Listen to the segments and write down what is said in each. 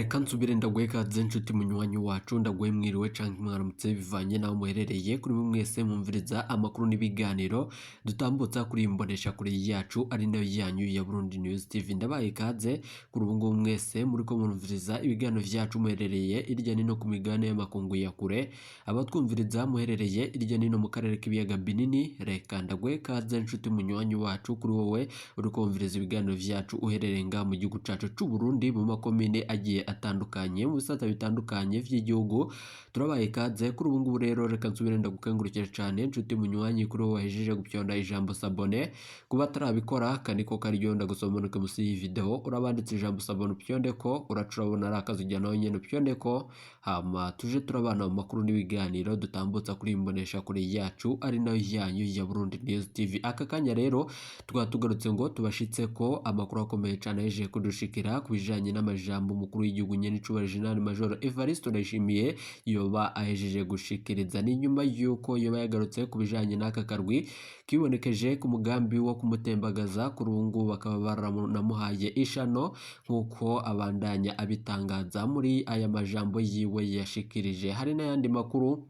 Reka nsubire ndaguhe ikaze nshuti munywanyi wacu, ndaguhe mwiriwe canke mwaramutse bivanye naho muherereye. Kuri mwe mwese mwumviriza amakuru n'ibiganiro dutambutsa kuri iyi mboneshakure yacu ari nayo yanyu ya Burundi News TV, ndabaye ikaze kuri ubu ngubu mwese muriko murumviriza ibiganiro vyacu muherereye irya nino ku migabane y'amakungu ya kure, abatwumviriza muherereye irya nino mu karere k'ibiyaga binini. Reka ndaguhe ikaze nshuti munywanyi wacu, kuri wowe uriko wumviriza ibiganiro vyacu uherereye ngaha mu gihugu cacu c'u Burundi, mu makomine agiye atandukanye, mu bisata bitandukanye vy'igihugu, turabaye ikaze kuri ubu ngubu. Rero reka nsubire ndagukengurukira cane nshuti munywanyi, kuri wowe wahejeje gupyonda ijambo s'abonner. Kuba atarabikora kaniko karyo, ndagusomanuke musi y'iyi video urabanditse ijambo s'abonner, upyonde ko uraca urabona ari akazi ujya nawe nyene upyonde ko, hama tuje turabana mu makuru n'ibiganiro dutambutsa kuri iyi mboneshakure yacu ari nayo yanyu ya Burundi News TV. Aka kanya rero tukaba tugarutse ngo tubashitse ko amakuru akomeye cane ahejeje kudushikira ku bijanye n'amajambo umukuru w'igihugu nyenicubahiro General Major Evariste Ndayishimiye yoba ahejeje gushikiriza. Ni nyuma y'uko yoba yagarutse ku bijanye n'aka karwi kibonekeje ku mugambi wo kumutembagaza, kuri ubu ngubu bakaba baranamuhaye ishano nk'uko abandanya abitangaza muri aya majambo yiwe yashikirije. Hari n'ayandi makuru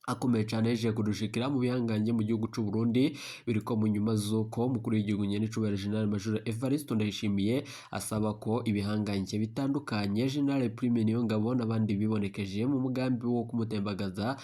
akomeye cane yaje kudushikira mu bihangange mu gihugu c'u Burundi, biriko mu nyuma z'uko umukuru w'igihugu nyenicubahiro General Major Evariste Ndayishimiye asaba ko ibihangange bitandukanye, General Prime Niyongabo n'abandi bibonekeje mu mugambi wo kumutembagaza,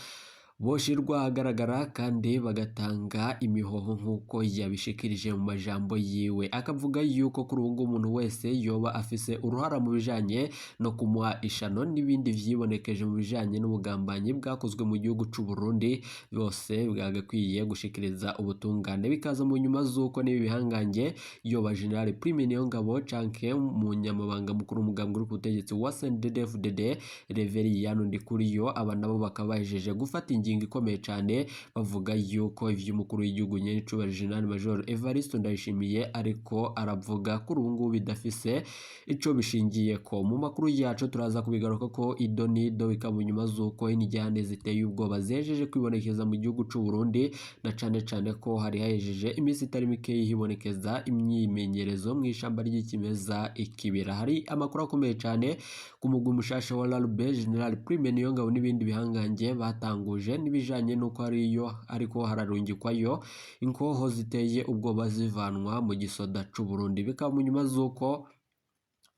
boshirwa ahagaragara kandi bagatanga imihoho nk'uko yabishikirije mu majambo yiwe, akavuga yuko kuri ubu ngubu umuntu wese yoba afise uruhara mu bijanye no kumuha ishano n'ibindi vyibonekeje mu bijanye n'ubugambanyi bwakozwe mu gihugu c'u Burundi, bose bwagakwiye gushikiriza ubutungane. Bikaza mu nyuma z'uko n'ibi bihangange, yoba General Prime Niyongabo canke umunyamabanga mukuru w'umugambwe uri ku butegetsi wa CNDD-FDD Reverien Ndikuriyo, aba nabo bakaba bahejeje gufata ingingo ikomeye cane, bavuga yuko ivy'umukuru w'igihugu nyenicubahiro General Major Evariste Ndayishimiye ariko aravuga kuri ubu ngubu bidafise ico bishingiyeko. Mu makuru yacu turaza kubigaruka ko ido nido, bikaba nyuma z'uko indyane ziteye ubwoba zejeje kwibonekeza mu gihugu c'u Burundi, na cane cane ko hari hahejeje iminsi itari mikeyi hibonekeza imyimenyerezo mw'ishamba ry'ikimeza ikibira. Hari amakuru akomeye cane ku mugwi mushasha wa RARB, General Prime Niyongabo n'ibindi bihangange batanguje, n'ibijanye n'uko hariyo ariko hararungikwayo inkoho ziteye ubwoba zivanwa mu gisoda c'u Burundi. Bikaba mu nyuma z'uko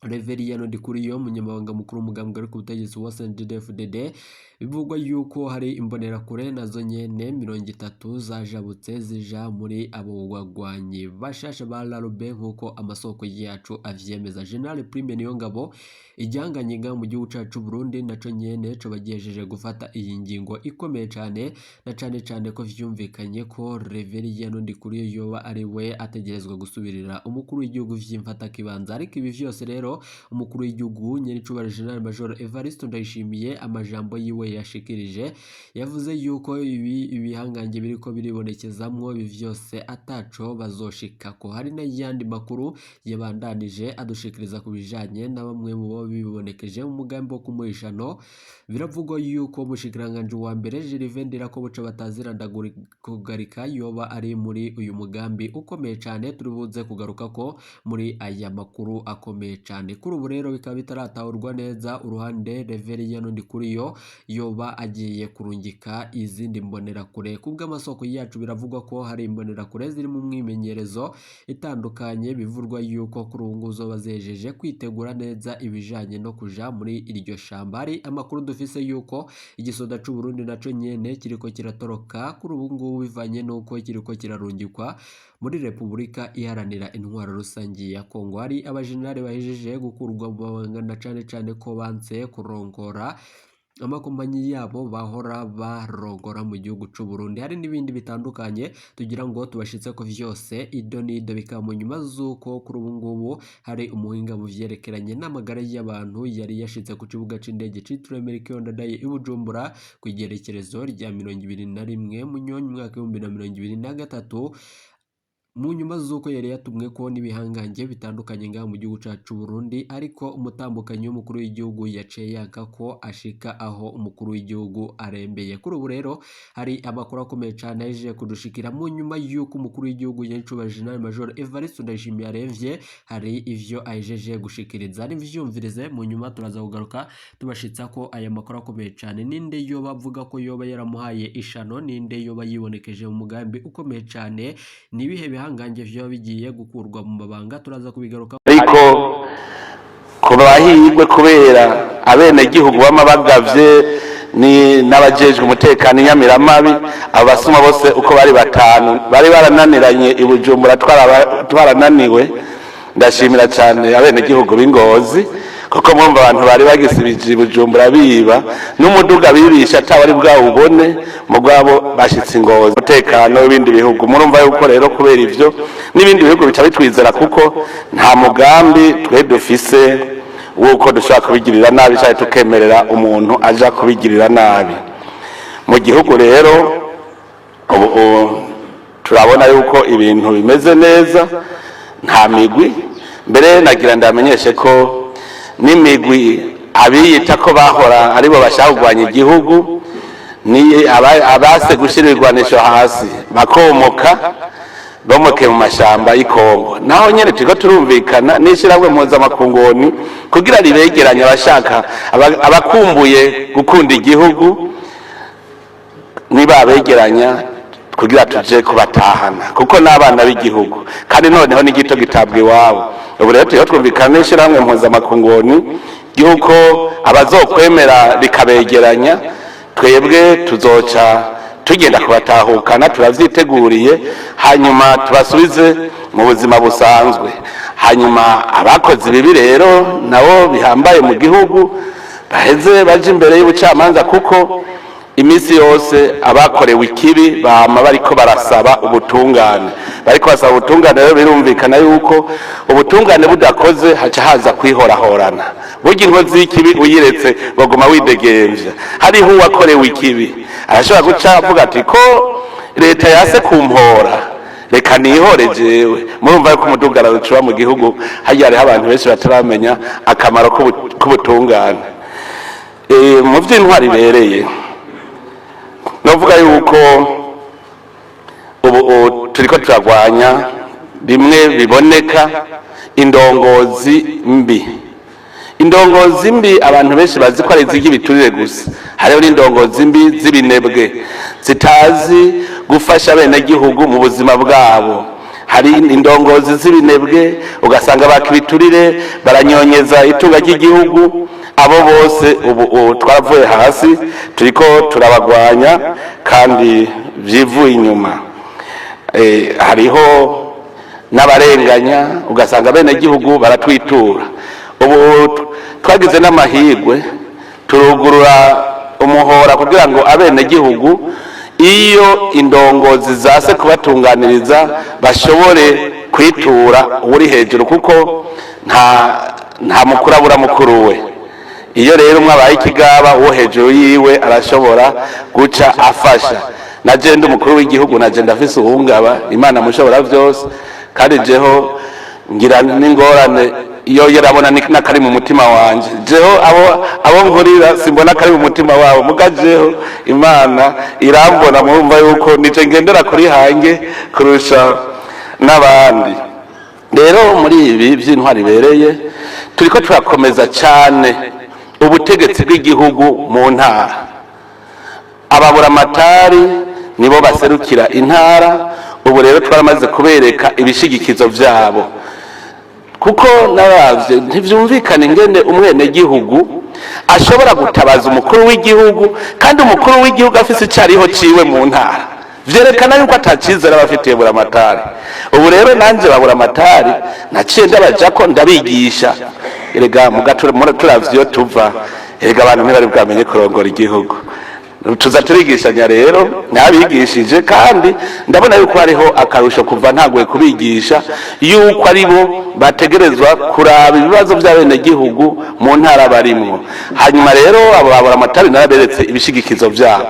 Reverien Ndikuriyo, umunyamabanga mukuru w'umugambwe uri ku butegetsi wa CNDD-FDD, bivugwa yuko hari imbonerakure nazo nyene 30 zajabutse zija muri abo bagwanyi bashasha ba RARB nk'uko amasoko yacu avyemeza. General Prime Niyongabo, igihangange mu gihugu cacu c'u Burundi, naco nyene coba gihejeje gufata iyi ngingo ikomeye cane, na cane cane ko vyumvikanye ko Reverien Ndikuriyo yoba ari we ategerezwa gusubirira umukuru w'igihugu vy'imfatakibanza. Ariko ibi vyose rero, umukuru w'igihugu nyenicubahiro General Major Evariste Ndayishimiye, amajambo yiwe yashikirije, yavuze yuko ibi ibihangange biriko biribonekezamwo ibi vyose ataco bazoshikako. Hari n'ayandi makuru yabandanije adushikiriza ku bijanye na bamwe mu bo bibonekeje mu mugambi wo kumuha ishano. Biravugwa yuko umushikiranganji wa mbere Gervais Ndirakobuca batazira Ndakugarika yoba ari muri uyu mugambi ukomeye cane, turi buze kugaruka ko muri aya makuru akomeye cane. Kuri ubu rero bikaba bitaratahurwa neza uruhande Reverien Ndikuriyo yoba agiye kurungika izindi mbonerakure. Kubw'amasoko yacu, biravugwa ko hari imbonerakure ziri mu mwimenyerezo itandukanye, bivurwa yuko kuri ubu ngubu zoba zejeje kwitegura neza ibijanye no kuja muri iryo shamba. Hari amakuru dufise yuko igisoda c'u Burundi naco nyene kiriko kiratoroka kuri ubu ngubu, bivanye n'uko kiriko kirarungikwa muri Repubulika Iharanira Intwaro Rusangi ya Kongo. Hari abajenerali bahejeje gukurwa mu mabanga, na cane cane ko banse kurongora amakompanyi yabo bahora barongora mu gihugu c'u Burundi. Hari n'ibindi bitandukanye tugira ngo tubashitse ko vyose ido n'ido. Bikaba mu nyuma z'uko kuri ubu ngubu hari umuhinga mu vyerekeranye n'amagara y'abantu yari yashitse ku kibuga c'indege citiriwe Melchior Ndadaye i Bujumbura ku igerekerezo rya 21 Munyonyo umwaka w'2023. Mu nyuma z'uko yari yatumwe ko n'ibihangange bitandukanye ngaha mu gihugu cacu Burundi, ariko umutambukanyi w'umukuru w'igihugu yaciye yanka ko ashika aho umukuru w'igihugu arembeye. Kuri ubu rero hari amakuru akomeye cane yaje kudushikira mu nyuma y'uko umukuru w'igihugu Nyenicubahiro General Major Evariste Ndayishimiye aremvye, hari ivyo ahejeje gushikiriza. Nivyumvirize, mu nyuma turaza kugaruka tubashitsa ko aya makuru akomeye cane. Ninde yoba avuga ko yoba yaramuhaye ishano? Ninde yoba yibonekeje mu mugambi ukomeye cane? Nibihe bihangange vyoba bigiye gukurwa mu mabanga? Turaza kubigaruka. Ariko ku bahigwe, kubera abenegihugu bama bagavye ni n'abajejwe umutekano inyamiramabi, abo basuma bose uko bari batanu bari barananiranye i Bujumbura, twarananiwe. Ndashimira cyane abenegihugu b'Ingozi, kuko mwumva abantu bari bagisibije i Bujumbura biba n'umuduga bibisha atawe ari bwawubone, mugabo bashitse Ingozi. Umutekano w'ibindi bihugu, murumva yuko rero kubera ivyo n'ibindi bihugu bica bitwizera, kuko nta mugambi twe dufise w'uko dushobora kubigirira nabi cyangwa tukemerera umuntu aja kubigirira nabi mu gihugu. Rero ubu turabona yuko ibintu bimeze neza, nta migwi. Mbere nagira ndamenyeshe ko n'imigwi abiyita ko bahora aribo bashaka kurwanya igihugu, ni abase gushyira ibigwanisho hasi bakomoka bomoke mu mashamba y'Ikongo, naho nyene turiko turumvikana n'ishirahamwe mpuzamakungoni kugira ribegeranye abashaka abakumbuye gukunda igihugu, nibabegeranya kugira tuje kubatahana, kuko n'abana b'igihugu, kandi noneho n'igito gitabwa iwabo. Ubu rero turiho twumvikana n'ishirahamwe mpuzamakungoni yuko abazokwemera rikabegeranya, twebwe tuzoca tugenda kubatahukana, turavyiteguriye, hanyuma tubasubize mu buzima busanzwe. Hanyuma abakoze ibibi rero nabo bihambaye mu gihugu baheze baje imbere y'ubucamanza, kuko iminsi yose abakorewe ikibi bama bariko barasaba ubutungane, bariko basaba ubutungane. Rero birumvikana yuko ubutungane budakoze haca haza kwihorahorana. Burya inkozi y'ikibi uyiretse baguma widegemvya. Hariho uwakorewe ikibi arashobora guca avuga ati: "Ko leta yase kumpora, reka nihore jewe." Murumva yuko umudugararo ucuba mu gihugu. Harya hariho abantu benshi bataramenya akamaro k'ubutungane. Mu vy'intwari ibereye, novuga yuko ubu turiko turagwanya bimwe biboneka indongozi mbi. Indongozi mbi abantu benshi bazi ko ari iz'ibiturire gusa. Hariho n'indongozi mbi z'ibinebwe, zitazi gufasha abenegihugu mu buzima bwabo. Hari indongozi z'ibinebwe, ugasanga baka ibiturire, baranyonyeza itunga ry'igihugu. Abo bose ubu twaravuye hasi, turiko turabagwanya kandi vyivuye inyuma. Hariho n'abarenganya, ugasanga abenegihugu baratwitura. Ubu twagize n'amahirwe, turugurura umuhora kugira ngo abenegihugu, iyo indongozi zase kubatunganiriza, bashobore kwitura uri hejuru, kuko nta mukuru abura mukuru we. Iyo rero umwe abaye ikigaba, uwo hejuru yiwe arashobora guca afasha. Na je ndi umukuru w'igihugu, na je ndafise uhungaba Imana mushobora vyose, kandi jeho ngira n'ingorane iyo yarabona n'akari mu mutima wanje. Jeho abo nkurira simbona akari mu mutima wabo, muga jeho Imana irambona. Murumva yuko nije ngendera kuri hange kurusha n'abandi. Rero muri ibi by'intwari ibereye, turiko turakomeza cyane ubutegetsi bw'igihugu mu ntara. Ababuramatari nibo baserukira intara. Ubu rero twaramaze kubereka ibishigikizo vyabo, kuko naravye ntivyumvikana ingene umwenegihugu ashobora gutabaza umukuru w'igihugu, kandi umukuru w'igihugu afise icariho ciwe mu ntara. Vyerekana yuko atacizere aba afitiye buramatari. Ubu rero nanje baburamatari naciye ndabajako, ndabigisha. Erega turavye iyo tuva, erega abantu ntibari bwamenye kurongora igihugu. Tuza turigishanya. Rero nabigishije, kandi ndabona yuko hariho akarusho kuva ntagoye kubigisha yuko ari bo bategerezwa kuraba ibibazo by'abenegihugu mu ntara barimwo. Hanyuma rero abo baburamatari naraberetse ibishigikizo vyabo,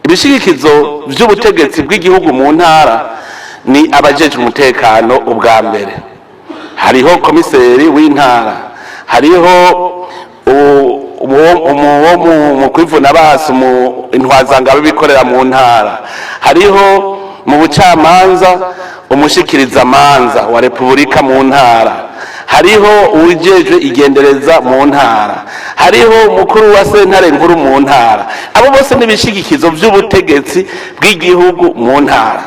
ibishigikizo vy'ubutegetsi bw'igihugu mu ntara. Ni abajejwe umutekano. Ubwa mbere hariho komiseri w'intara, hariho uwo mu kwivuna basi mu intwazangabo bikorera mu ntara, hariho mu bucamanza umushikirizamanza wa repubulika mu ntara, hariho uwujejwe igendereza mu ntara, hariho umukuru wa sentare nkuru mu ntara. Abo bose n'ibishigikizo by'ubutegetsi bw'igihugu mu ntara.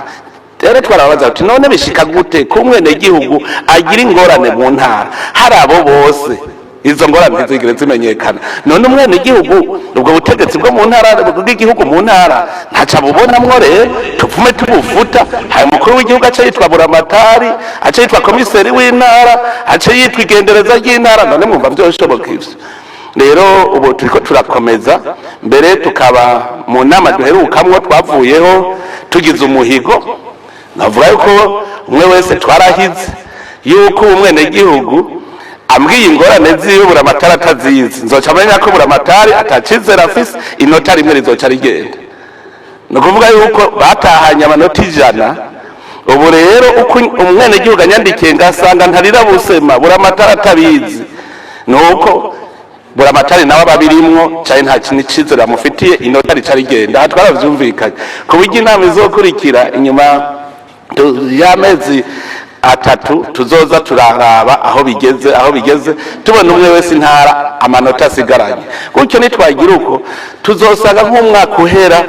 Rero twarabaza tuti: none bishika gute ko umwenegihugu agira ingorane mu ntara, hari abo bose, izo ngorane ntizigere zimenyekana? None umwenegihugu, ubwo butegetsi bwo mu ntara, bw'igihugu mu ntara, ntaca bubonamwo? Rero tupfume tubufuta. Hari umukuru w'igihugu aca yitwa buramatari, aca yitwa komiseri w'intara, aca yitwa igendereza ry'intara. None mwumva vyoshoboka ivyo? Rero ubu turiko turakomeza mbere, tukaba mu nama duherukamwo twavuyeho tugize umuhigo. Navuga yuko umwe wese twarahize yuko umwenegihugu ambwiye ingorane ziwe buramatari atazizi, nzoca amenya ko buramatari atacizera afise, inota rimwe rizoca rigenda. Ni ukuvuga yuko batahanye amanota 100. Ubu rero uko umwenegihugu anyandikiye ngasanga ntarira busema buramatari atabizi, ni uko buramatari nawe ababirimwo cyane, nta kintu icizere amufitiye, inota rica rigenda. Aha twaravyumvikanye ku buryo inama izokurikira inyuma y'amezi 3 tuzoza turaraba aho bigeze, tubona umwe wese intara amanota asigaranye. Gutyo nitwagira uko, tuzosanga nk'umwaka uhera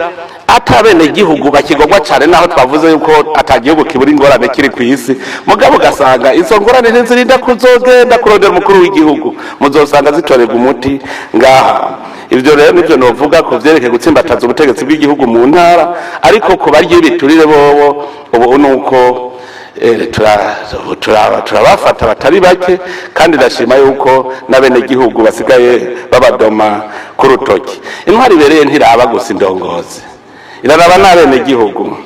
atabenegihugu bakigogwa cyane, naho twavuze yuko atagihugu kibura ingorane kiri ku isi. Mugabo ugasanga izo ngorane ntizirinda kuzogenda kurondera umukuru w'igihugu, muzosanga zitorerwa umuti ngaha. Ibyo rero nibyo novuga ku vyerekeye gutsimbataza ubutegetsi bw'igihugu mu ntara. Ariko ku barya ibiturire bobo, ubu nuko turabafata batari bake, kandi ndashima yuko n'abenegihugu basigaye babadoma ku rutoki. Intwari ibereye ntiraba gusa indongozi, iraraba n'abenegihugu.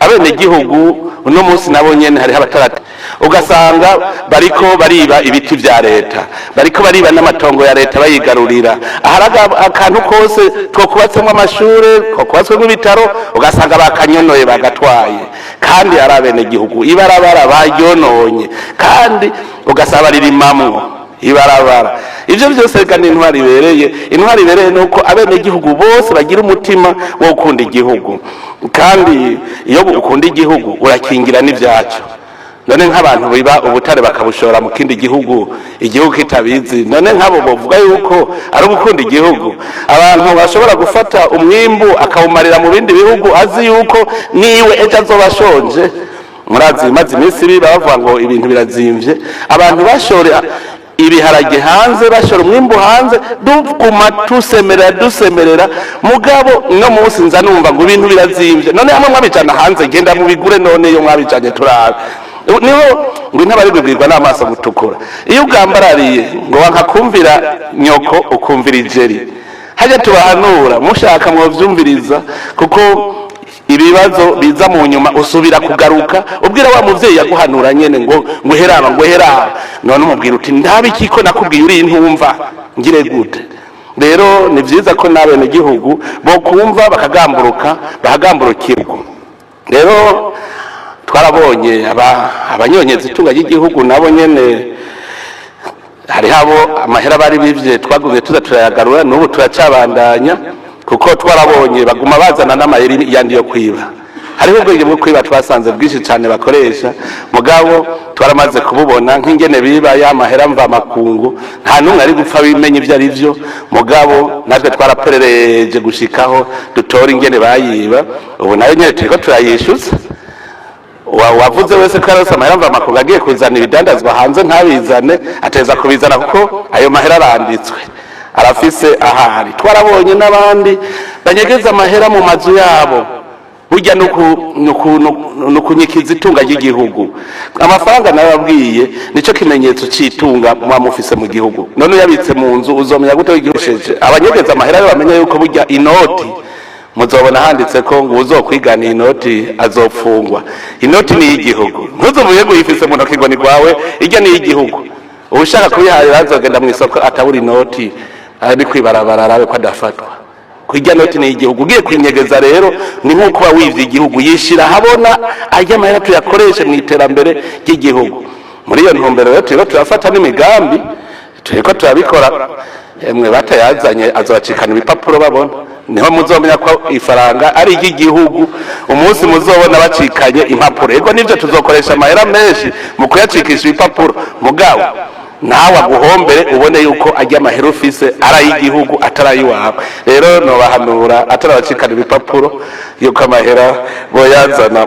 Abenegihugu uno munsi nabo nyene hariho abatarata, ugasanga bariko bariba ibiti vya leta, bariko bariba n'amatongo ya leta bayigarurira. Ahari akantu kose twokubatsemwo amashure, twokubatswemwo ibitaro, ugasanga bakanyonoye bagatwaye, kandi ari abenegihugu. Ibarabara baryononye, kandi ugasanga baririmamwo ibarabara. Ivyo vyose reka ni intwari ibereye. Intwari ibereye ni uko abenegihugu bose bagira umutima wo gukunda igihugu, kandi iyo ukunda igihugu urakingira n'ivyaco. None nk'abantu biba ubutare bakabushora mu kindi gihugu, igihugu kitabizi, none nk'abo bovuga yuko ari ugukunda igihugu? Abantu bashobora gufata umwimbu akawumarira mu bindi bihugu, azi yuko niwe ejo azoba ashonje. Murazi maze iminsi biba bavuga ngo ibintu birazimvye, abantu bashora ibiharage hanze, bashora umwimbu hanze, duguma tusemerera dusemerera. Mugabo no munsi nza numva ngo ibintu birazimvye. None hamwe mwabijana hanze, genda mubigure. None iyo mwabijanye turabe. Niho ngo intebe bibwirwa n'amaso gutukura. Iyo ugambarariye ngo wankakumvira nyoko, ukumvira ijeri. Hajya tubahanura, mushaka mwovyumviriza, kuko ibibazo biza mu nyuma usubira kugaruka ubwira wa muvyeyi yaguhanura nyene ngo heraba, ngo heraba. None umubwira uti: ndabe iki ko nakubwiye uri intumva, ngire gute? Rero ni vyiza ko n'abenegihugu bo kumva bakagamburuka, bakagamburukirwa. Rero twarabonye abanyonyeza itunga ry'igihugu, nabo nyene hariho abo amahera bari bivye twagumye tuza turayagarura, n'ubu turacabandanya, kuko twarabonye baguma bazana n'amayeri yandi yo kwiba. Hariho ubwenge bwo kwiba twasanze bwinshi cyane bakoresha, mugabo twaramaze kububona nk'ingene biba ya mahera mva makungu. Nta n'umwe ari gupfa bimenye ibyo ari byo, mugabo natwe twaraperereje gushikaho dutora ingene bayiba. Ubu nayo nyene turiko turayishyuza. Wavuze wese ko yarose amahera mva makungu agiye kuzana ibidandazwa hanze, ntabizane, ateza kubizana, kuko ayo mahera aranditswe, arafise ahari. Twarabonye n'abandi banyegeza amahera mu mazu yabo. Burya nukunyikiza itunga ry'igihugu. Amafaranga nababwiye nico kimenyetso c'itunga muba mufise mu gihugu. None uyabitse mu nzu, uzomenya gute w'igihugu? Abanyegeza amahera yo bamenya yuko burya inoti muzobona handitse ko ngo uzokwigana inoti azofungwa. Inoti ni iy'igihugu, ntuzuvuye ngo uyifise mu ntoki ngo ni rwawe. Irya ni iy'igihugu. Ushaka kuyiharira azogenda mu isoko atabura inoti, ari kwibarabara arabe ko adafatwa. Kurya noti ni igihugu ugiye kwinyegeza rero ni nk'uko uba wivye igihugu. Yishira habona ajya amahera tuyakoreshe mu iterambere ry'igihugu. Muri iyo ntumbero rero turiko turafata n'imigambi, turiko turabikora. Emwe, batayazanye azobacikana ibipapuro babona. Niho muzomenya ko ifaranga ari iry'igihugu, umunsi muzobona bacikanye impapuro. Ego nivyo, tuzokoresha amahera menshi mu kuyacikisha ibipapuro, mugabo nawe aguhombere ubone yuko ajya amahera ufise ari ay'igihugu, atari ay'iwawe. Rero nobahanura atarabacikana ibipapuro yuko amahera boyazana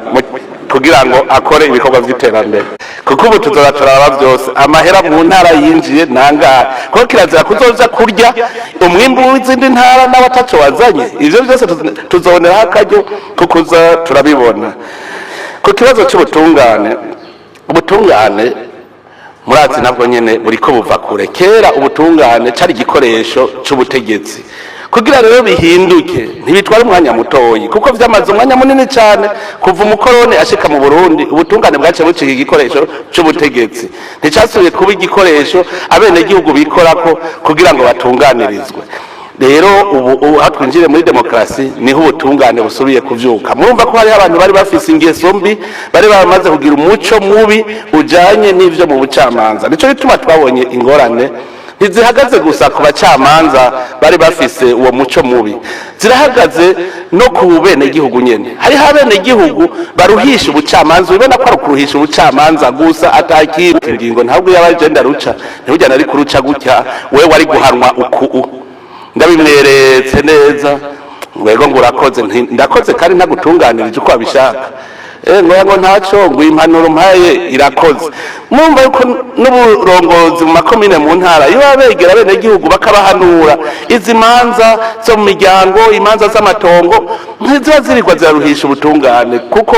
kugira ngo akore ibikorwa vy'iterambere, kuko ubu tuzoba turaraba byose amahera mu ntara yinjiye nangahe, kuko kirazira kuzoza kurya umwimbu w'izindi ntara n'abataco wazanye. Ivyo byose tuzoboneraho akaryo ko kuza turabibona. Ku kibazo c'ubutungane, ubutungane murazi nabwo nyene buriko buva kure. Kera ubutungane cari igikoresho c'ubutegetsi. Kugira rero bihinduke ntibitwara umwanya mutoyi, kuko vyamaze umwanya munini cane. Kuva umukoroni ashika mu Burundi, ubutungane bwaciye bucika igikoresho c'ubutegetsi, nticasubiye kuba igikoresho abenegihugu bikorako kugira ngo batunganirizwe. Rero ubu aho twinjire muri demokarasi, niho ubutungane busubiye kuvyuka. Murumva ko hariho abantu bari bafise ingeso mbi, bari bamaze kugira umuco mubi ujanye n'ivyo mu bucamanza. Nico gituma twabonye ingorane ntizihagaze gusa ku bacamanza bari bafise uwo muco mubi, zirahagaze no ku benegihugu nyene. Hariho abenegihugu baruhisha ubucamanza, ubona ko ari ukuruhisha ubucamanza gusa atakindi. Ingingo ntabwo yaba agenda ruca, ntibujyana ari kuruca gutya, wewe wari guhanwa uku, ndabimweretse neza, ngwego ngo urakoze, nti ndakoze kandi ntagutunganirije uko wabishaka. Ngo ntaco, ngo impanuro mpaye irakoze. Murumva yuko n'uburongozi mu makomine, mu ntara, iyo baba begera abenegihugu bakabahanura, izi manza zo mu miryango, imanza z'amatongo, ntiziba zirirwa ziraruhisha ubutungane, kuko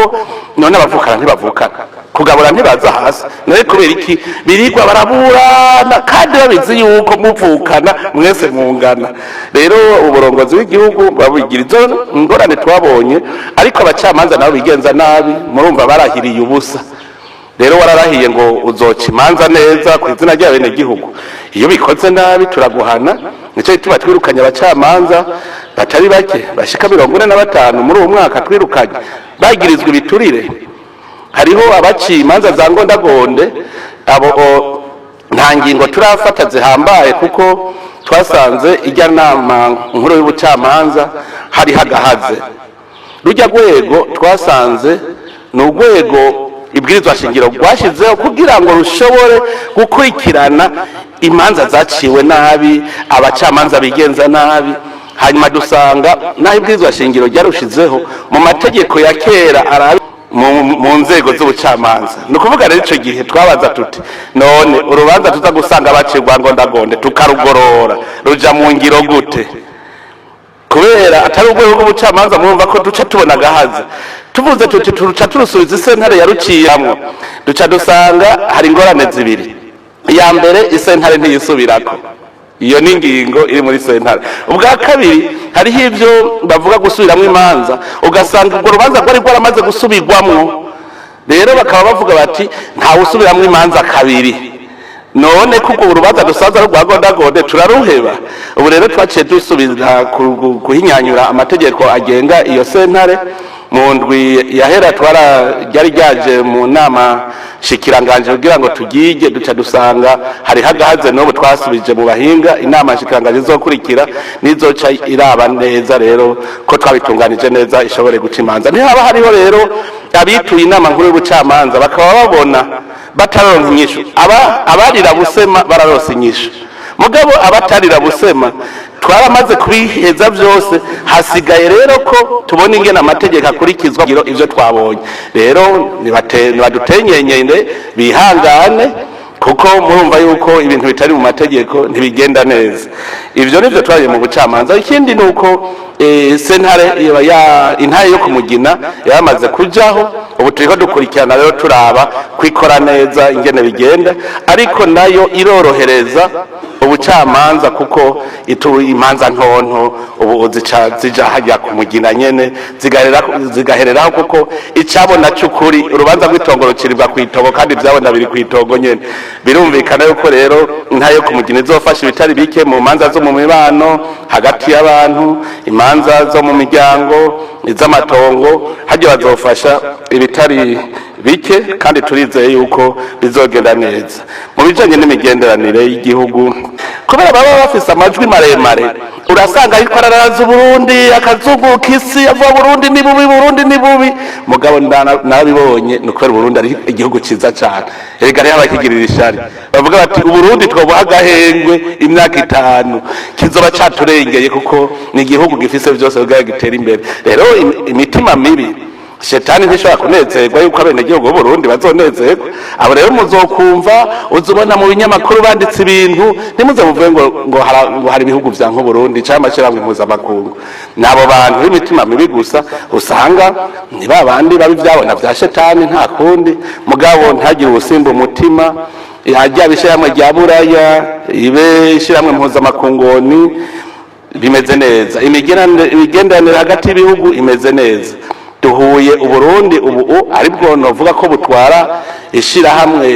none abavukana ntibavukana, kugabura ntibaza hasi. Nawe kubera iki birirwa baraburana kandi babizi yuko muvukana mwese mungana? Rero uburongozi bw'igihugu babugira izo ngorane twabonye, ariko abacamanza nabo bigenza nabi, murumva barahiriye ubusa. Rero wararahiye ngo uzoca imanza neza ku izina ry'abenegihugu, iyo bikoze nabi turaguhana. Nicyo gituma twirukanye abacamanza batari bake, bashika 45 muri uwo mwaka twirukanye, bagirizwa ibiturire. Hariho abaciye imanza za ngondagonde. Abo nta ngingo turafata zihambaye, kuko twasanze ijya nama nkuru y'ubucamanza hari hagahaze. Rujya rwego twasanze ni urwego ibwirizwa shingiro rwashyizeho kugira ngo rushobore gukurikirana imanza zaciwe nabi, abacamanza bigenza nabi. Hanyuma dusanga naho ibwirizwa shingiro ryarushizeho, mu mategeko ya kera arabi mu nzego z'ubucamanza. Ni ukuvuga rero icyo gihe twabaza tuti: none urubanza tuza gusanga bacirwa ngondagonde tukarugorora, ruja mu ngiro gute? Kubera atari urwego rw'ubucamanza, murumva ko duca tubona agahaza. Tuvuze tuti turuca turusubiza isentare yaruciyamwo, duca dusanga hari ingorane zibiri. Iya mbere, isentare ntiyisubirako, iyo ni ingingo iri muri sentare. Ubwa kabiri, hariho ibyo bavuga gusubiramwo imanza, ugasanga urwo rubanza rwari rwaramaze gusubirwamwo. Rero bakaba bavuga bati ntawe usubiramwo imanza kabiri. None kuko urubanza dusanzwe ari urwa gondagonde, turaruheba? Ubu rero twaciye dusubira kuhinyanyura amategeko agenga iyo sentare. Mu ndwi yahera twara ryari ryaje mu nama shikiranganje kugira ngo tugige, duca dusanga hariho agahaze. N'ubu twasubije mu bahinga, inama shikiranganje izokurikira nizoca iraba neza rero ko twabitunganije neza, ishobore guca imanza. Ntihaba hariho rero abituye inama nkuru y'ubucamanza bakaba babona bataronka inyishu. Aba abarira busema bararonse inyishu, mugabo abatarira busema twaramaze kubiheza byose. Hasigaye rero ko tubona ingene amategeko akurikizwa. Ivyo twabonye rero, nibadutenyenyene, bihangane, kuko murumva yuko ibintu bitari mu mategeko ntibigenda neza. Ivyo nivyo twaje mu bucamanza. Ikindi ni uko sentare ya intaye yo kumugina yaramaze kujaho. Ubu turiko dukurikirana rero, turaba kwikora neza ingene bigenda, ariko nayo irorohereza ubucamanza. Bucamanza, kuko itu imanza ntonto ubu zica zija hajya ku Mugina nyene, zigahereraho, kuko icabona c'ukuri urubanza rw'itongo ruciribwa kw'itongo, kandi ivyabona biri kw'itongo nyene. Birumvikana yuko rero intahe yo ku Mugina izofasha ibitari bike mu manza zo mu mibano hagati y'abantu, imanza zo mu miryango, iz'amatongo. Hajya bazofasha ibitari bike, kandi turizeye yuko bizogenda neza. Mu bijanye n'imigenderanire y'igihugu, kubera baba bafise amajwi maremare, urasanga ariko araraza Uburundi, akazunguka isi avuga: "Burundi ni bubi, Burundi ni bubi." Mugabo narabibonye, ni ukubera Uburundi ari igihugu ciza cane. Erega hariho abakigirira ishari, bavuga bati: "Uburundi twobuha agahengwe imyaka 5, kizoba caturengeye," kuko ni igihugu gifise vyose kugira gitere imbere. Rero imitima mibi, shetani ntishobora kunezerwa yuko abenegihugu b'Uburundi bazonezerwa. Abo rero muzokumva, uzubona mu binyamakuru banditse ibintu, ntimuze muvuge ngo hari ibihugu vya nk'Uburundi canke amashirahamwe mpuzamakungu. N'abo bantu b'imitima mibi gusa, usanga ni ba bandi babi ivyabona vya shetani, nta kundi. Mugabo ntagire ubusimba umutima. Ryaba ishirahamwe rya Buraya, ibe ishirahamwe mpuzamakungoni, bimeze neza. Imigenderanire hagati y'ibihugu imeze neza. Duhuye Uburundi ubu aribwo novuga ko butwara ishirahamwe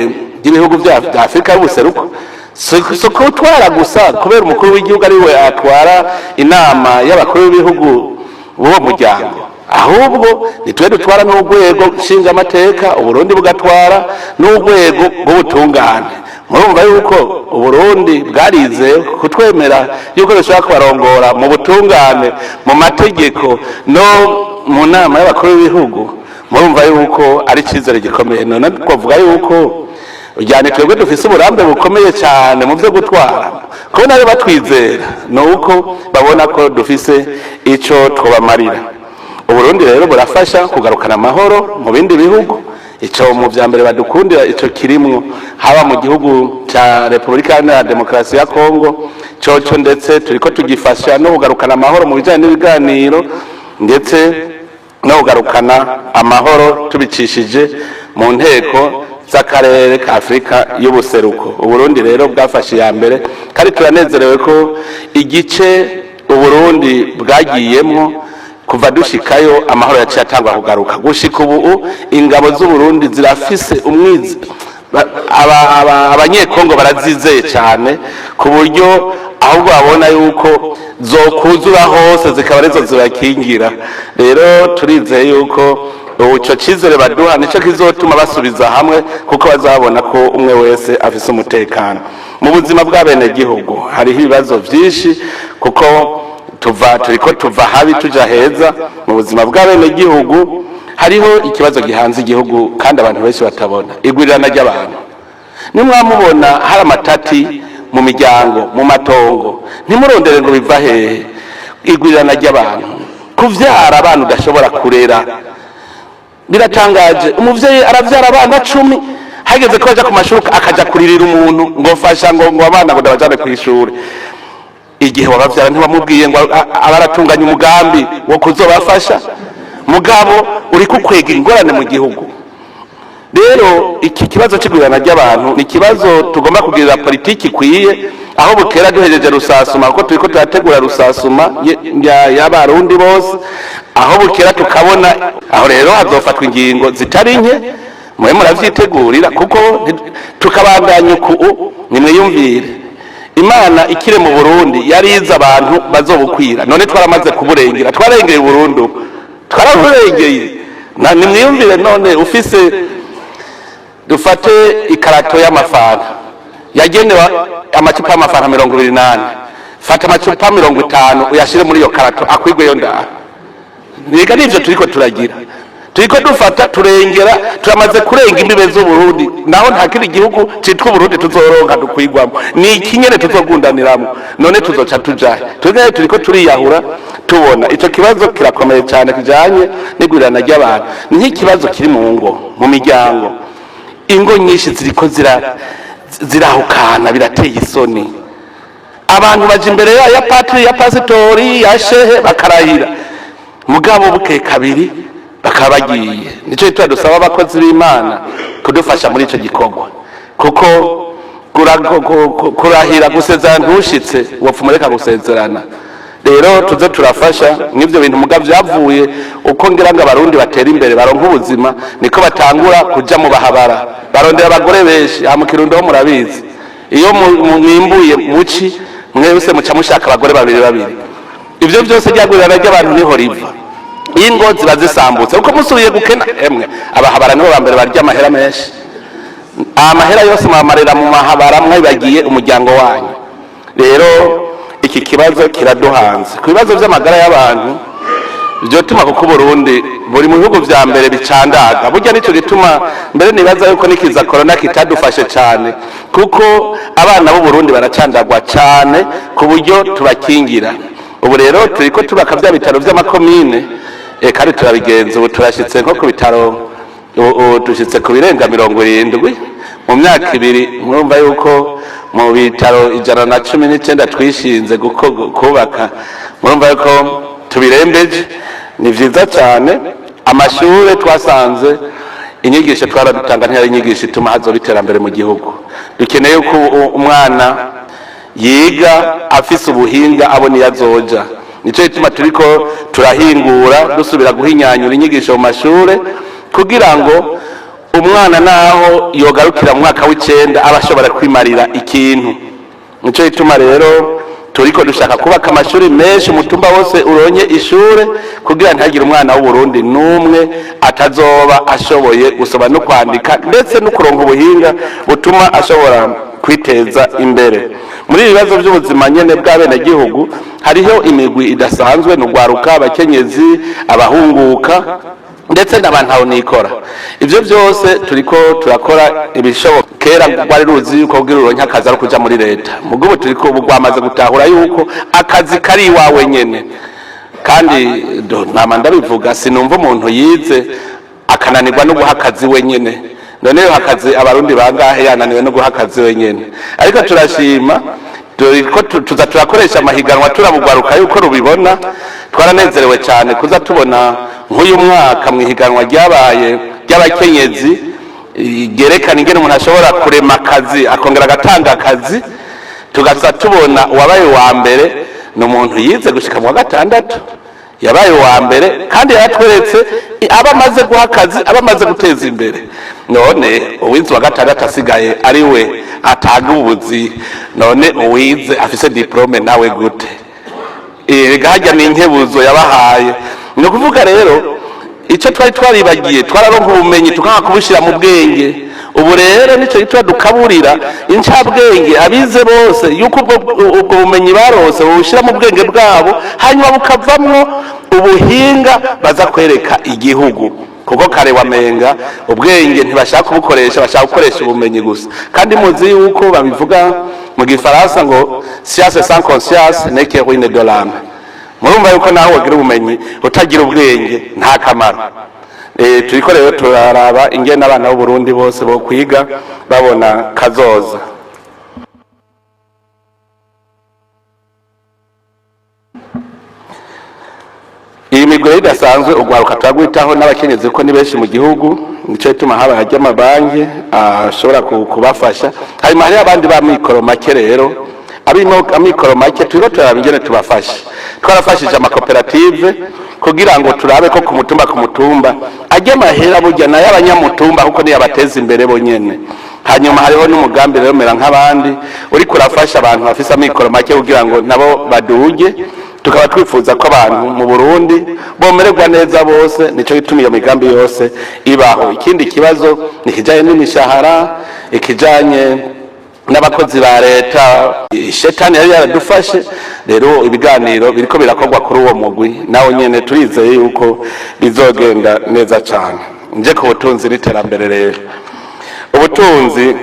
ry'ibihugu vya Afurika y'ubuseruko. Si kutwara gusa kubera umukuru w'igihugu ari we atwara inama y'abakuru b'ibihugu b'uwo muryango, ahubwo ni twe dutwara n'urwego nshingamateka, Uburundi bugatwara n'urwego rw'ubutungane. Murumva yuko Uburundi bwarize kutwemera yuko dushobora kubarongora mu butungane, mu mategeko no mu nama y'abakuru b'ibihugu. Murumva yuko ari icyizere gikomeye. None twavuga yuko ujyane twebwe dufise uburambe bukomeye cyane mu byo gutwara. Kubona rero batwizera ni uko babona ko dufise ico twobamarira. Uburundi rero burafasha kugarukana amahoro mu bindi bihugu. Ico mu vya mbere badukundira ico kirimwo, haba mu gihugu ca Repubulika Iharanira Demokarasi ya Kongo coco, ndetse turiko tugifasha no kugarukana amahoro mu bijanye n'ibiganiro, ndetse no kugarukana amahoro tubicishije mu nteko z'akarere ka Afurika y'ubuseruko. Uburundi rero bwafashe iya mbere, kandi turanezerewe ko igice Uburundi bwagiyemwo, kuva dushikayo amahoro yaciye atangwa kugaruka. Gushika ubu ingabo z'Uburundi zirafise umwizi, Abanyekongo barazizeye cyane, ku buryo ahubwo babona yuko zokuzura hose zikaba arizo zibakingira. Rero turizeye yuko ubu ico cizere baduha nico kizotuma basubiza hamwe, kuko bazabona ko umwe wese afise umutekano. Mu buzima bw'abenegihugu hariho ibibazo vyinshi, kuko tuva turiko tuva habi tuja heza. Mu buzima bw'abenegihugu hariho ikibazo gihanze igihugu kandi abantu benshi batabona: igwirirana ry'abantu. Nimwamubona hari amatati mu miryango, mu matongo, ntimurondere ngo biva hehe. Igwirirana ry'abantu, kuvyara abana udashobora kurera, biratangaje. Umuvyeyi aravyara abana 10, hageze ko baja ku mashuri akaja kuririra umuntu ngo: "Fasha," ngo abana ngo ndabajane kw'ishuri. Igihe wabavyara ntiwamubwiye ngo aba aratunganya umugambi wo kuzobafasha? Mugabo uriko ukwega ingorane mu gihugu. Rero iki kibazo c'igwirirana ry'abantu ni ikibazo tugomba kugirira politiki ikwiye. Aho bukera duhejeje rusasuma, kuko turiko turategura rusasuma y'Abarundi bose, aho bukera tukabona aho rero hazofatwa ingingo zitari nke. Mwe muravyitegurira, kuko tukabandanya uku nimwiyumvire. Imana ikire mu Burundi yarize abantu bazobukwira, none twaramaze kuburengera, twarengeye burundu, twaraburengeye. Na nimwiyumvire none, ufise, dufate ikarato y'amafanta yagenewe amacupa y'amafanta 24, fata amacupa 50 uyashire muri iyo karato, akwigweyo ndaha. Niga nivyo turiko turagira, turiko dufata turengera, turamaze kurenga imbibe z'Uburundi. Naho nta kindi gihugu citwa Uburundi tuzoronka dukwigwamo, ni iki nyene tuzogundaniramo. None tuzoca tujahe? Twebwe turiko turiyahura tubona. Ico kibazo kirakomeye cyane kijanye n'igwirirana ry'abantu. Ni nk'ikibazo kiri mu ngo, mu miryango. Ingo nyinshi ziriko zirahukana, birateye isoni. Abantu baja imbere ya patiri, ya pasitori, ya shehe, bakarahira, mugabo bukeye kabiri bakaba bagiye. Nicyo gituma dusaba abakozi b'Imana kudufasha muri ico gikorwa, kuko Kurahira gusezerana ntushitse, wopfuma reka gusezerana. Rero tuze turafasha n'ivyo bintu, muga vyavuye uko ngira ngo Abarundi batera imbere, baronka ubuzima, niko batangura kuja mu bahabara, barondera abagore benshi. Aha mu Kirundo ho murabizi, iyo mwimbuye muci mwese muca mushaka abagore babiri babiri. Ivyo byose ryagwirirana ry'abantu niho riva, ingo ziba zisambutse kuko musubiye gukena. Emwe, abahabara nibo ba mbere barya amahera menshi. Amahera yose mwamarira mu mahabara, mwibagiye umuryango wanyu. Rero iki kibazo kiraduhanze. Ku bibazo by'amagara y'abantu byotuma, kuko Burundi buri mu bihugu vya mbere bicandaga burya, nico gituma mbere nibaza yuko nikiza corona kitadufashe cyane, kuko abana b'u Burundi baracandagwa cyane ku buryo tubakingira. Ubu rero turiko tubaka vya bitaro vy'amakomine, kandi turabigenza. Ubu turashitse nko ku bitaro, ubu dushitse ku birenga 70 mu myaka 2. Murumva yuko mu bitaro 119 twishinze kubaka, murumva yuko tubirembeje, ni vyiza cyane. Amashure, twasanze inyigisho twaradutanga ntiyari inyigisho ituma hazoba iterambere mu gihugu. Dukeneye ko umwana yiga afise ubuhinga, abona iyo azoja. Nico gituma turiko turahingura, dusubira guhinyanyura inyigisho mu mashure, kugira ngo umwana naho yogarukira mu mwaka w'icenda aba ashobora kwimarira ikintu. Nico gituma rero turiko dushaka kubaka amashuri menshi, umutumba wose uronye ishure, kugira ntihagire umwana w'Uburundi n'umwe atazoba ashoboye gusoma no kwandika, ndetse no kuronka ubuhinga butuma ashobora kwiteza imbere. Muri ibi bibazo by'ubuzima nyene bw'abenegihugu, hariho imigwi idasanzwe: ni ugwaruka, abakenyezi, abahunguka, ndetse n'abantu aho nikora. Ivyo byose turiko turakora ibishoboka. Kera rwari ruzi yuko kugira uronke akazi ari ukuja muri leta, mugabo turiko ubu rwamaze gutahura yuko akazi kari iwawe nyene. Kandi nama ndabivuga, sinumva umuntu yize akananirwa no guha akazi wenyene. None yo akazi Abarundi bangahe yananiwe no guha akazi wenyene? Ariko turashima, turiko tuza turakoresha amahiganwa, turabugwaruka yuko rubibona. Twaranezerewe cyane kuza tubona nk'uyu mwaka mu ihiganwa ryabaye ry'abakenyezi, ryerekana ingene umuntu ashobora kurema akazi akongera agatanga akazi, tugaza tubona uwabaye uwa mbere ni umuntu yize gushika mu wa gatandatu. Yabaye uwa mbere kandi yaratweretse aba amaze guha akazi, aba amaze guteza imbere. None uwize uwa gatandatu asigaye ari we atanga ubuzi, none uwize afise diplome nawe gute? Erega harya ni inkebuzo yabahaye. Ni ukuvuga rero icyo twari twaribagiye, twararonka ubumenyi tukanga kubushyira mu bwenge. Ubu rero nicyo gituma dukaburira incabwenge, abize bose, yuko ubwo bumenyi barose babushyira mu bwenge bwabo, hanyuma bukavamwo ubuhinga baza kwereka igihugu. Kuko kare wamenga ubwenge ntibashaka kubukoresha, bashaka gukoresha ubumenyi gusa. Kandi muzi yuko babivuga mu gifaransa ngo "Science sans conscience n'est que ruine de l'âme". Murumva yuko nawe wagira ubumenyi utagira ubwenge nta kamaro. Turiko rero turaraba ingene abana b'Uburundi bose bo kwiga babona kazoza. Iyi migwi rero idasanzwe, ugwaruka turagwitaho n'abakenyezi, kuko ni benshi mu gihugu. Nico gituma habaye amabanki ashobora kubafasha. Hanyuma hariho abandi ba mikoro make. Rero amikoro make, turiko turaraba ingene tubafasha. Twarafashije amakoperative kugira ngo turabe ko ku mutumba ku mutumba ajya amahera, burya nayo abanyamutumba, kuko niyo abateza imbere bonyene. Hanyuma hariho n'umugambi rero mera nk'abandi uriko urafasha abantu bafise amikoro make kugira ngo nabo baduge. Tukaba twifuza ko abantu mu Burundi bomererwa neza bose, nico gituma iyo migambi yose ibaho. Ikindi kibazo ni ikijanye n'imishahara, ikijanye n'abakozi ba leta. Shetani yari yaradufashe. Rero ibiganiro biriko birakorwa kuri uwo mugwi nawo nyene, turizeye yuko bizogenda neza cane. Nje ku butunzi n'iterambere. Rero ubutunzi,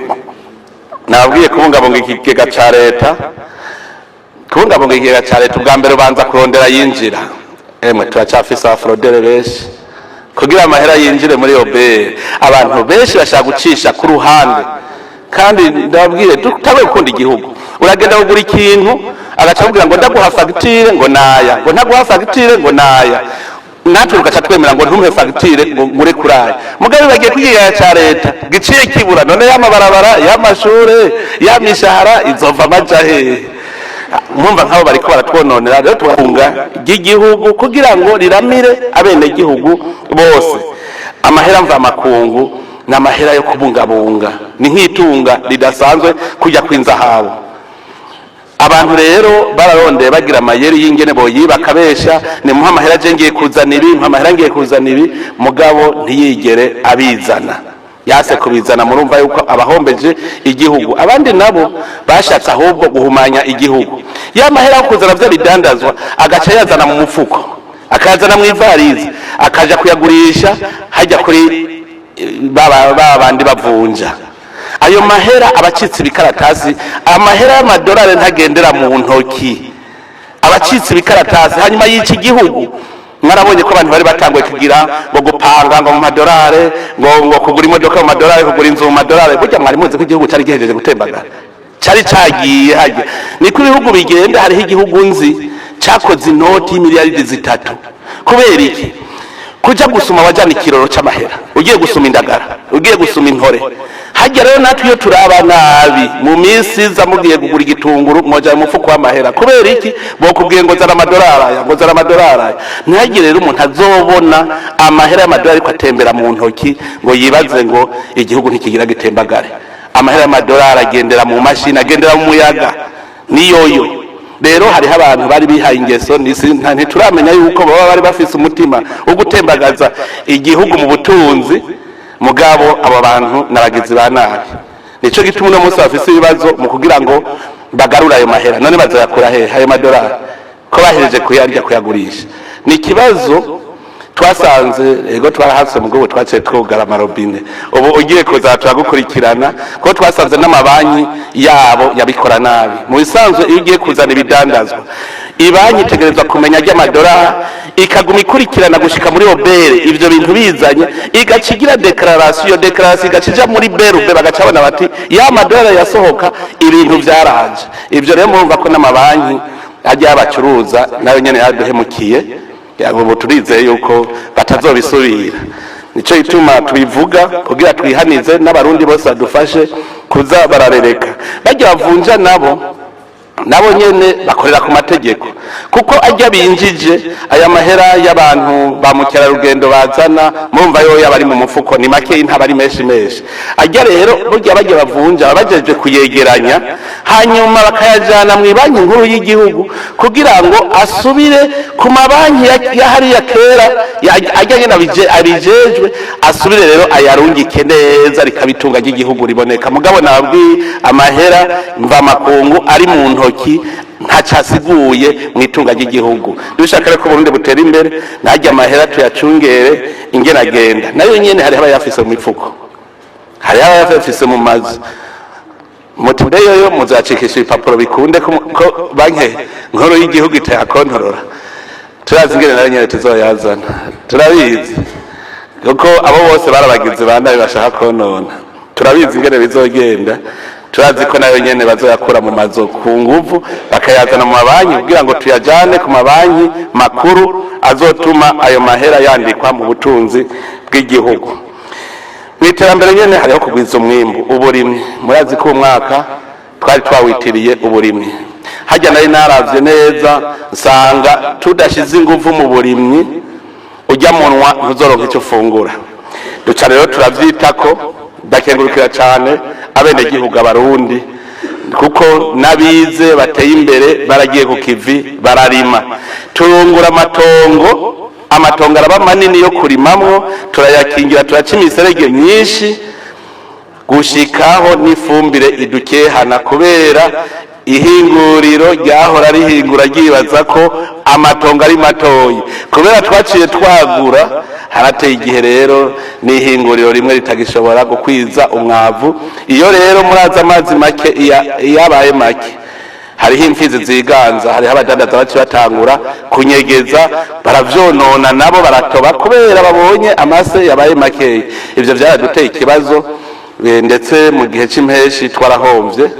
nababwiye kubungabunga ikigega ca leta. Kubungabunga ikigega ca leta, ubwa mbere ubanza kurondera yinjira. Emwe, turacafise abafrodere benshi. Kugira amahera yinjire muri OBR, abantu benshi bashaka gucisha ku ruhande. Kandi ndababwire, tutabe gukunda igihugu. Uragenda kugura ikintu, agaca akubwira ngo ndaguha fagitire ngo naya, ngo ntaguha fagitire ngo naya. Natwe tugaca twemera ngo ntumpe fagitire ngo ngure kuraye, mugabe bagiye kwigaya ca leta giciye kibura. None y'amabarabara, y'amashure, y'amishahara izova amaja hehe? Mwumva nk'abo bariko baratwononera. Rero tugakunga ry'igihugu kugira ngo riramire abenegihugu bose. Amahera mvamakungu ni amahera yo kubungabunga, ni nk'itunga ridasanzwe kujya kw'inzahabu. Abantu rero bararondeye, bagira amayeri y'ingene boyiba, akabesha: "Nimuha amahera, je ngiye kuzana ibi, mpa amahera, ngiye kuzana ibi." Mugabo ntiyigere abizana, yase kubizana. Murumva yuko abahombeje igihugu. Abandi nabo bashatse ahubwo guhumanya igihugu. Ya mahera yo kuzana vya bidandazwa agaca yazana mu mufuko, akayazana mu ivarizi, akaja kuyagurisha hajya kuri ba bandi bavunja. Ayo mahera abacitse ibikaratasi. Amahera y'amadolari ntagendera mu ntoki, abacitse ibikaratasi. Hanyuma yica igihugu. Mwarabonye ko abantu bari batanguye kugira ngo gupanga ngo mu madolari, ngo kugura imodoka mu madolari, kugura inzu mu madolari. Burya mwari muzi ko igihugu cyari gihejeje gutembagara, cyari cagiye hajya. Niko ibihugu bigenda. Hariho igihugu nzi cyakoze inoti y'imiliyaridi 3. Kubera iki? Kuja gusuma wajana ikiroro c'amahera, ugiye gusuma indagara, ugiye gusuma intore hajya. Rero natwe iyo turaba nabi, mu minsi iza mugiye kugura igitunguru mwoja mu mufuko w'amahera. Kubera iki? Bokubwiye ngo zana amadolari aya, ngo zana amadolari aya. Ntihagire rero umuntu azobona amahera y'amadolari ariko atembera mu ntoki ngo yibaze ngo igihugu ntikigira gitembagare. Amahera y'amadolari agendera mu mashini, agendera mu muyaga niyoyo. Rero hariho abantu bari bihaye ingeso, ntituramenya yuko baba bari bafise umutima wo gutembagaza igihugu mu butunzi. Mugabo abo bantu n'abagizi ba nabi. Nico gituma uno munsi bafise ibibazo mu kugira ngo bagarure ayo mahera. None bazoyakura hehe ayo madolari ko bahereje kuyarya, kuyagurisha? Ni ikibazo twasanze. Ego, twarahaswe, mugabo twaciye twugara amarobine. Ubu ugiye kuza turagukurikirana, kuko twasanze n'amabanki yabo yabikora nabi. Mu bisanzwe, iyo ugiye kuzana ibidandazwa, ibanki itegerezwa kumenya ry'amadolari, ikaguma ikurikirana gushika muri OBR. Ivyo bintu bizanye, igaca igira déclaration. Iyo déclaration igaca ija muri BRB, bagaca babona bati ya madolari yasohoka, ibintu vyaraje. Ivyo rero murumva ko n'amabanki ajya y'abacuruza nayo nyene yaduhemukiye. Ubu turizeye yuko batazobisubira. Nico gituma tubivuga kugira twihanize n'abarundi bose badufashe kuza bararereka. Bajya bavunja nabo nyene bakorera ku mategeko, kuko ajya binjije aya mahera y'abantu ba mukerarugendo bazana, murumva yo yaba ari mu mufuko ni make, ntaba ari menshi menshi. Ajya rero burya bajya bavunja baba bajeje kuyegeranya, hanyuma bakayajana mu Banki Nkuru y'Igihugu kugira ngo asubire ku mabanki ya hariya kera ajya nyene abijejwe, asubire rero ayarungike neza, rikaba itunga ry'igihugu riboneka. Mugabo nabwiye, amahera mvamakungu ari mu ntoki ntacasiguye mu itunga ry'igihugu. Dushaka rero ko Burundi butera imbere, ntajya amahera tuyacungere ingene agenda. Nayo nyene hariho abayafise mu mifuko, hariho abayafise mu mazu. Muti mbe yoyo muzacikisha ibipapuro bikunde ko Banki Nkuru y'Igihugu itayakontorora? Turazi ingene nayo nyene tuzoyazana, turabizi, kuko abo bose barabagizi ba nabi bashaka konona. Turabizi ingene bizogenda. Turazi ko nayo nyene bazoyakura mu mazu ku nguvu, bakayazana mu mabanki kugira ngo tuyajane ku mabanki makuru azotuma ayo mahera yandikwa mu butunzi bw'igihugu. Mu iterambere nyene hariho kugwiza umwimbu, uburimyi. Murazi ko umwaka twari twawitiriye uburimyi. Hajya nari naravye neza, nsanga tudashize inguvu mu burimyi, ujya munwa ntuzoronka icyo ufungura. Duca rero turavyitako. Ndakengurukira cane abenegihugu, abarundi, kuko n'abize bateye imbere baragiye ku kivi, bararima, turungura amatongo. Amatongo araba manini yo kurimamwo, turayakingira, turaca imiserege myinshi, gushikaho n'ifumbire idukehana, kubera ihinguriro ryahora rihingura ryibaza ko amatongo ari matoyi. Kubera twaciye twagura, harateye igihe rero n'ihinguriro rimwe ritagishobora gukwiza umwavu. Iyo rero murazi amazi make, iyo abaye make, hariho imfizi ziganza, hariho abadandaza baci batangura kunyegeza, baravyonona, nabo baratoba kubera babonye amase yabaye makeya. Ivyo vyaraduteye ikibazo, ndetse mu gihe c'impeshi twarahomvye,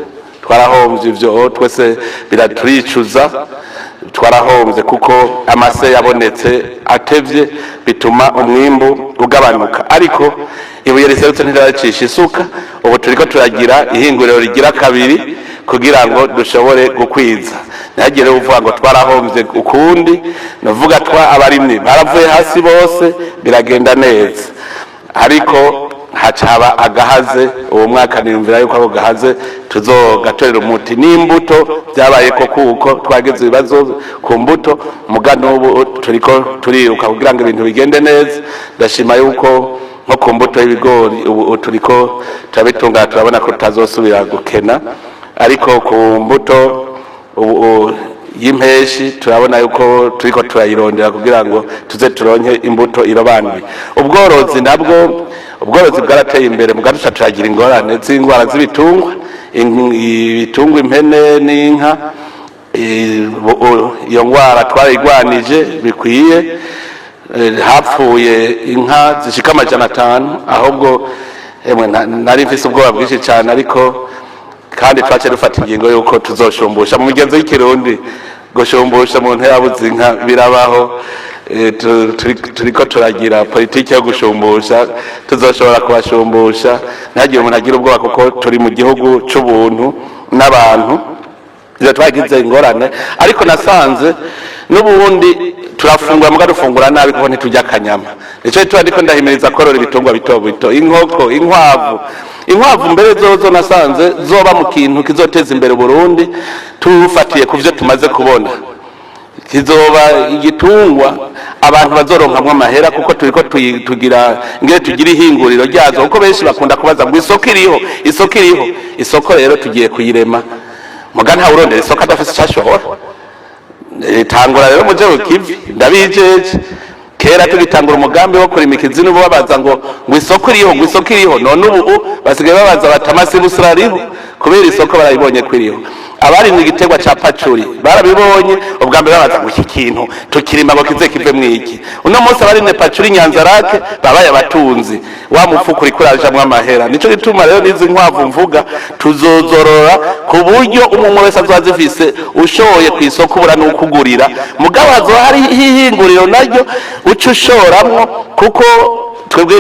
twarahomvye. Ivyo twese biraturicuza. Twarahombye kuko amase yabonetse atevye, bituma umwimbu ugabanuka. Ariko ibuye riserutse ntiracisha isuka. Ubu turiko turagira ihinguriro rigira kabiri kugira ngo dushobore gukwiza, ntihagire uvuga ngo twarahombye ukundi. Navuga twa abarimyi baravuye hasi bose, biragenda neza, ariko hacaba agahaze. Uwo mwaka niyumvira yuko ako gahaze tuzogatorera umuti. N'imbuto byabaye ko kuko twagize ibibazo ku mbuto, muga n'ubu turiko turiruka kugira ngo ibintu bigende neza. Ndashima yuko nko ku mbuto y'ibigori ubu turiko turabitunganya, turabona ko tutazosubira gukena. Ariko ku mbuto ubu y'impeshi turabona yuko turiko turayirondera kugira ngo tuze turonke imbuto irobanuye. Ubworozi nabwo, ubworozi bwarateye imbere, muga duca turagira ingorane z'indwara z'ibitungwa, ibitungwa, impene n'inka. Iyo ngwara twarayigwanije bikwiye. Hapfuye inka zishika 500. Ahubwo emwe nari mfise ubwoba bwinshi cyane, ariko kandi twace dufata ingingo yuko tuzoshumbusha. Mu migenzo y'ikirundi, gushumbusha mu yabuze inka birabaho. Turiko turagira politiki yo gushumbusha, tuzoshobora kubashumbusha, ntihagire umuntu agira ubwoba, kuko turi mu gihugu c'ubuntu n'abantu. Ivyo twagize ingorane, ariko nasanze n'ubundi turafungura, muga dufungura nabi kuko ntiturya akanyama. Nico gituma ndiko ndahimiriza korora ibitungwa bito bito, inkoko, inkwavu. Inkwavu mbere zozo nasanze zoba mu kintu kizoteza imbere Burundi. Tufatiye ku vyo tumaze kubona, kizoba igitungwa abantu bazoronkamwo amahera, kuko turiko tugira ngere tugira ihinguriro ryazo, kuko benshi bakunda kubaza ngo isoko iriho, isoko iriho. Isoko rero tugiye kuyirema, muga ntawe urondera isoko adafise ico ashora. Tangura rero muje ku kivi. Ndabijeje, kera tugitangura umugambi wo kurima ikizinu babaza ngo isoko iriho, ngo isoko iriho. None ubu basigaye babaza bati amasi busura ariho, kubera isoko barayibonye ko iriho. Abarimye igiterwa ca pacuri barabibonye. Ubwa mbere babaza ngo iki kintu tukirima ngo kize kive iki? Uno munsi abarimye pacuri Nyanzarake babaye abatunzi, wa mufuko uriko urajamwo amahera. Nico gituma rero n'izi nkwavu mvuga tuzozorora ku buryo umwe wese azoba azifise, ushoye ku isoko ubura n'ukugurira. Mugabo hazoba hari ihinguriro naryo uca ushoramwo, kuko twebwe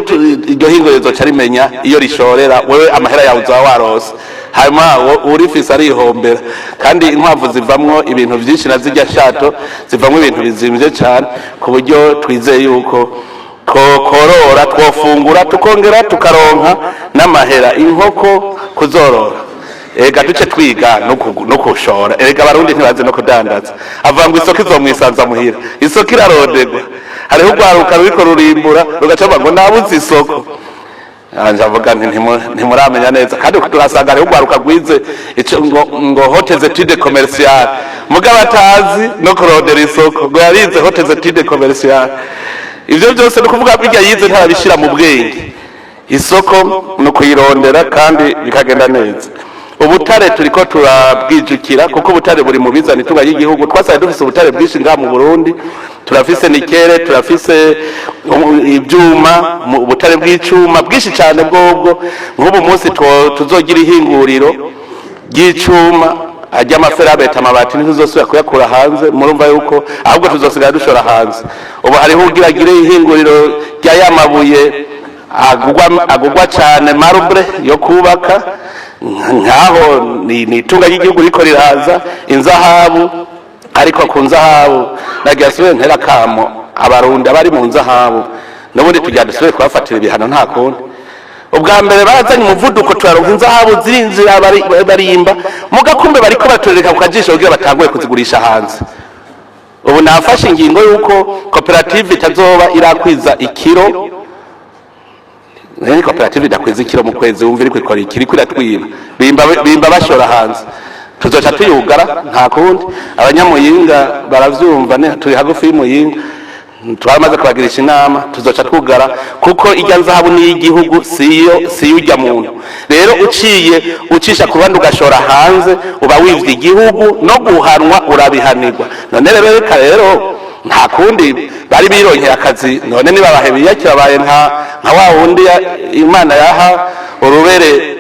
iryo hinguriro rizoca rimenya iyo rishorera. Wewe amahera yawe uzoba warose, hanyuma urifise arihombera. Kandi inkwavu zivamwo ibintu vyinshi, na zirya shato zivamwo ibintu bizimvye cane, ku buryo twizeye yuko korora twofungura, tukongera tukaronka n'amahera. Inkoko kuzorora, ega duce twiga no kushora. Erega abarundi ntibazi no kudandaza. Avuga ngo isoko izomwisanza muhira. Isoko iraronderwa. Hariho urwaruka ruriko rurimbura, rugaca ruvuga ngo nabuze isoko. Anje avuga nti ntimuramenya neza. Kandi turasanga hariho urwaruka rwize ico ngo hautes études commerciales, mugabo atazi no kurondera isoko, ngo yarize hautes études commerciales. Ivyo byose ni ukuvuga birya yize ntarabishira mu bwenge. Isoko ni ukuyirondera kandi bikagenda neza. Ubutare turiko turabwijukira, kuko ubutare buri mu bizana itunga ry'igihugu. Twasaye dufise ubutare bwinshi ngaha mu Burundi. Turafise nickel, turafise ibyuma, ubutare bw'icuma bwinshi cyane bwobwo. Nk'ubu munsi tuzogira ihinguriro ry'icuma ajya ama fer à béton, amabati ntituzosubira kuyakura hanze. Murumva yuko ahubwo tuzosigara dushora hanze. Ubu hariho ugira agire ihinguriro rya ya mabuye agugwa cyane, marbre yo kubaka. Nkaho ni itunga ry'igihugu riko riraza. Inzahabu, ariko ku nzahabu nagira subire ntera kamo abarundi abari mu nzahabu. N'ubundi tugira dusubire kubafatira ibihano, nta kundi. Ubwa mbere barazanye umuvuduko, turaronka inzahabu zirinzira, barimba, mugakumbe bariko baturereka ku kajisho kugira batanguye kuzigurisha hanze. Ubu nafashe ingingo y'uko koperative itazoba irakwiza ikiro. Ni koperative idakwiza ikiro mu kwezi, wumva iriko ikora iki? Iriko iratwiba, bimba bimba bashora hanze. Tuzoca tuyugara, nta kundi. Abanyamuyinga baravyumva, turi hagufi y'Imuyinga, twaramaze kubagirisha inama. Tuzoca twugara, kuko irya nzahabu ni iy'igihugu, siyo siyo ujya muntu. Rero uciye ucisha ku ruhande ugashora hanze, uba wivye igihugu, no guhanwa urabihanirwa. None rero reka rero, nta kundi, bari bironkeye akazi. None nibabahe biyakira, babaye nka wa wundi Imana yaha urubere.